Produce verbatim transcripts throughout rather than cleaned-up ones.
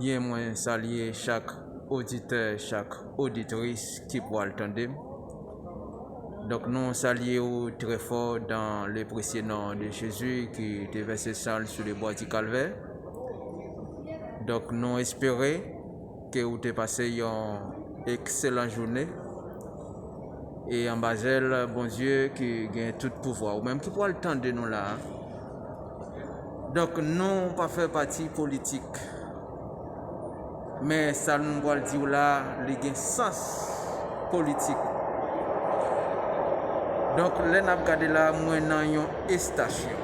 Byen, mwen salye chak oditè, chak oditris ki pral tande m. Donk, nou salye w trè fò dans le précieux nom de Jésus ki te vèse san l sou le bwa di Kalvè. Donk, nou espere ke ou te pase yon ekselan jounen. E anba zèl Bondye ki gen tout pouvwa. Ou menm ki pral tande nou la a. Donk, nou pa fè pati politik. Men sa nou pral di w la, li gen sans politik. Donk, lè n ap gade la, mwen nan yon estasyon.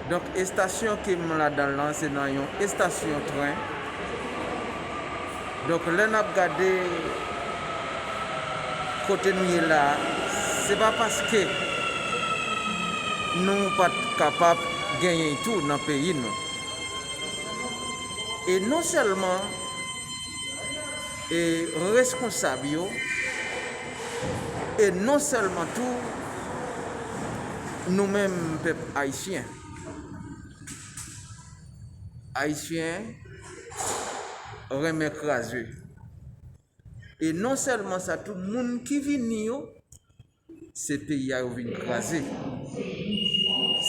Donk, estasyon ke m ladan l lan, se nan yon estasyon tren. Donk, lè n ap gade kote nou ye la, se pa paske nou pa t kapab genyen tou nan peyi nou. E non sèlman e reskonsab yo, e non sèlman tou nou menm pèp ayisyen. Ayisyen renmen kraze. E non sèlman sa, tout moun ki vini yo, se peyi a yo vin kraze.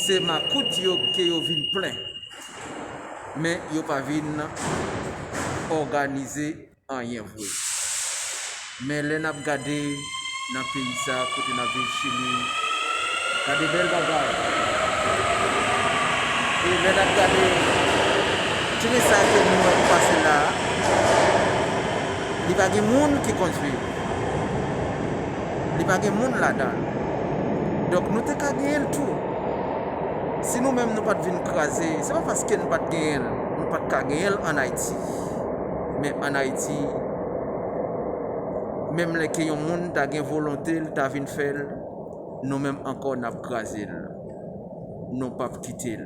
Se makout yo ke yo vin plen. Men yo pa vin òganize anyen vre. Men lè n ap gade nan peyi sa kote n ap viv, Chili, gade bèl bagay. E lè n ap gade tren sa ke nou wè pase la a, li pa gen moun ki kondui l. Li pa gen moun ladan l. Donk, nou te ka genyen l tou. Si nou menm nou pa t vin kraze, se pa paske nou pa t genyen l, nou pa t ka genyen l ann Ayiti. Men ann Ayiti, menm lè ke yon moun ta gen volonte l ta vin fè l, nou menm ankò n ap kraze l. Nou p ap kite l.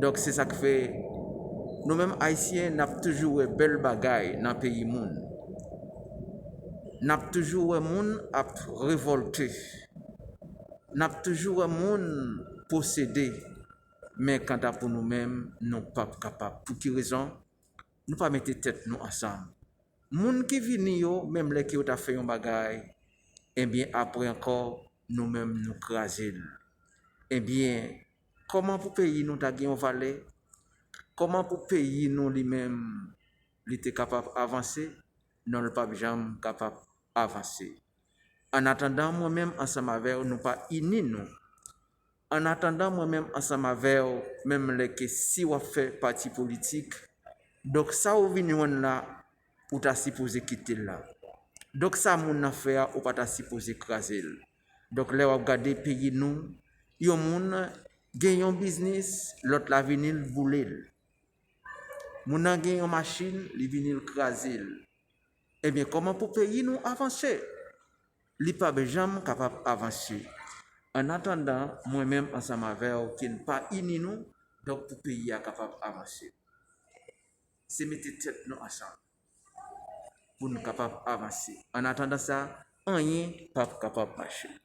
Donk, se sa k fè nou menm Ayisyen, n ap toujou wè bèl bagay nan peyi moun. N ap toujou wè moun ap revòlte. N ap toujou wè moun posede. Men kanta pou nou menm, nou p ap kapab. Pou ki rezon? Nou pa mete tèt nou ansanm. Moun ki vini yo, menm lè ke yo ta fè yon bagay, ebyen, apre ankò, nou menm, nou kraze l. Ebyen, kòman pou peyi nou ta gen yon valè? Kòman pou peyi nou li menm, li te kapab avanse? Non, l p ap janm kapab avanse. Annatandan, mwen menm ansanm avè w, nou pa ini nou. Annatandan, mwen menm ansanm avè w, menm lè ke si w ap fè pati politik, donk sa w vin jwenn la, ou ta sipoze kite l la. Donk sa moun nan fè a, ou pa ta sipoze kraze l. Donk lè w ap gade peyi nou, yon moun gen yon biznis, lòt la vini l boule l. Moun nan gen yon machin, li vini l kraze l. Ebyen, kòman pou peyi nou avanse? Li p ap janm kapab avanse. Annatandan, mwen menm ansanm avè w, ke n pa ini nou, donk pou peyi a kapab avanse. Se mete tèt nou ansanm pou nou kapab avanse. Annatandan sa, anyen p ap kapab mache.